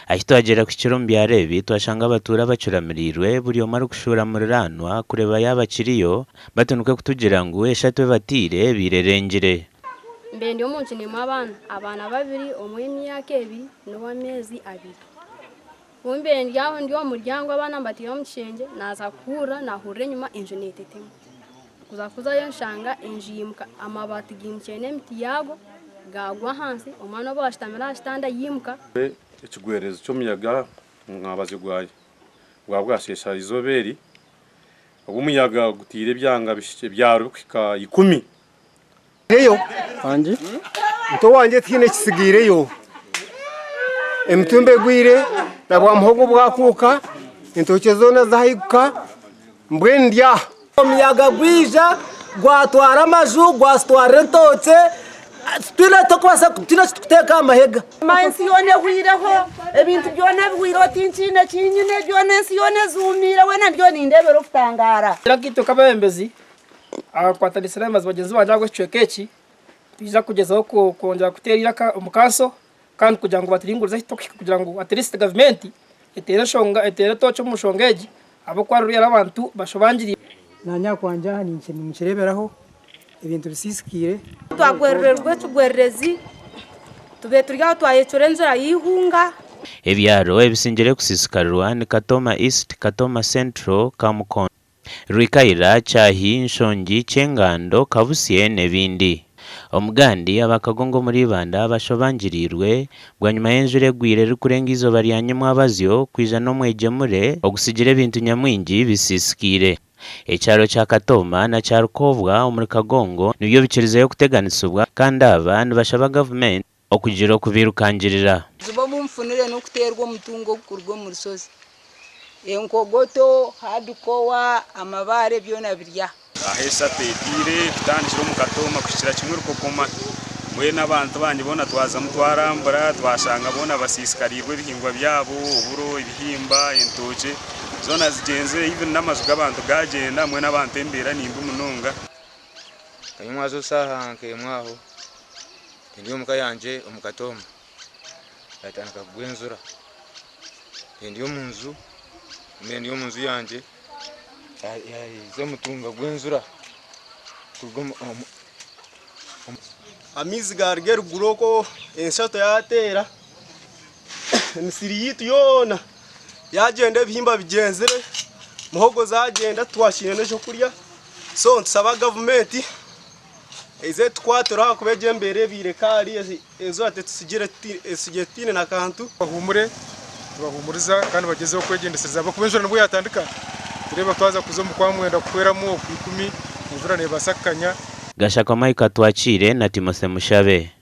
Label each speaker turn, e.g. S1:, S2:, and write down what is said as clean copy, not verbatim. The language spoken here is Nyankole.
S1: Ahi twagyera kuhikira omu byaro ebi, twashanga abatuura bacuramiriirwe, buri omwe arikushuura muriraanwa kureeba yaaba akiriyo, batyo nikwo kutugira ngu eshatu ebataire ebaire erengire.
S2: Mbaire ndi omu nju nyiinemu abaana, abaana babiri omwe ow'emyaka ebiri n'ow'ameezi abiri. Ku mbaire ndi aho ndi omu muryango abaana mbataire omu kishengye naaza kuhurira naahurira enyima enju neetetema. Kuza kuzayo nshanga enju yaimuka amabaati gaimukire n'emiti yaago gaagwa ahansi omwana ou baashutamire aha kitanda yaimuka.
S3: Ekigwererezi ky'omuyaga omwabazyo gwaba gwasheesha eizooba eri, obu omuyaga gutaire ebyanga ebyaro birikuhika ikumi.
S4: Muto wangye tihaine ekitsigaireyo, emitumba egwire na bwamuhogo bwakuuka, entookye zoona zaahiguka mbwenu ndi aha.
S5: Omuyaga gwija gwatwara amaju, gwatwara entookye, titwine eki turikuteeka aha mahega.
S6: Ensi yoona ehweireho, ebintu byona bihweireho tinkiine eki nyine, byona ensi yoona ezuumiire weena ndiyo nindeebera okutangaara.
S7: Nkaitwe nk'abeebembezi Abakwataniise n'abeebembezi bagyenzi bangye ahabw'ekicweka eki, nitwija kugyezaho kwongyera kuteera eiraka omu kanso kandi kugira ngu baturingurize ahu turikuhika kugira ngu at least gavumenti eteere enshonga eteere tooki omu nshonga egi ahabw'okuba ruriya abantu bashobangiriire.
S8: Naanye aha kwangye aha ninkireeberaho ebintu bisiisikaire.
S9: Twagwerererwa ekigwererezi, tubaire turi aho twayecura enjura y'eihunga.
S1: Ebyaro ebisingire kusisikarirwa ni Katooma East, Katooma Central, Kamukondo. Rwikaira, Kyahi, Nshongi, Kyengando, Kabusye n'ebindi. Omugandi, aba Kagongo omuri Ibanda bashobangiriirwe bwanyima y'enjura egwire erikurenga eizooba rya nyimwabazyo kwija n'omwegyemure ogusigire ebintu nyamwingi bisiisikaire. Ekyaro kya Katooma na Kyarukobwa omuri Kagongo nibyo bikirizeyo kuteganisibwa kandi aba nibashaba gavumenti okugira oku bairukangirira.
S10: Obuzibu obu nfunire n'okuteerwa omutungo ogurikuruga omu rushozi, enkogoto, hardcore, amabaare byona biri aha.
S11: Ahu eshatu etaire kutandikira omu Katooma kuhikira kimwe Rukokoma. Mbwenu abantu bangye boona twazamu twarambura twashanga boona basiisikariirwe ebihingwa byabo, oburo, ebihimba, entookye zoona zigyenzire even n'amaju g'abantu gaagyenda mbwenu abantu embeera nimbi munonga.
S12: Kanyimwazo shaaha nk'emwe aho Ndi omuka yangye omu katooma yatandika kugwa enjura, ndi omu nju ndi omu nju yangye haija omutunga gw'enjura kuruga omu.
S13: Amaizi gaaruga eruguru okwo enshato yaateera emisiri yaitu yoona yaagyenda ebihimba bigyenzire, muhogo zaagyenda titwakiine n'ekyokurya so nitusaba gavumenti Eize etukwatire ahakuba egyo embeera ebaire ekaari enjura tetutsigire tutaine na kantu.
S14: Bahuumure, nibahuumuriza kandi bagyezeho kwegyendesereza ahabw'okuba enjura nibwo yaatandika, nitureeba twaza kuza omu Kwamwenda kuhweramu Okwikumi, enjura neebaasa kukanya.
S1: Gashakwa Micah Twakiire na Timothy Mushabe.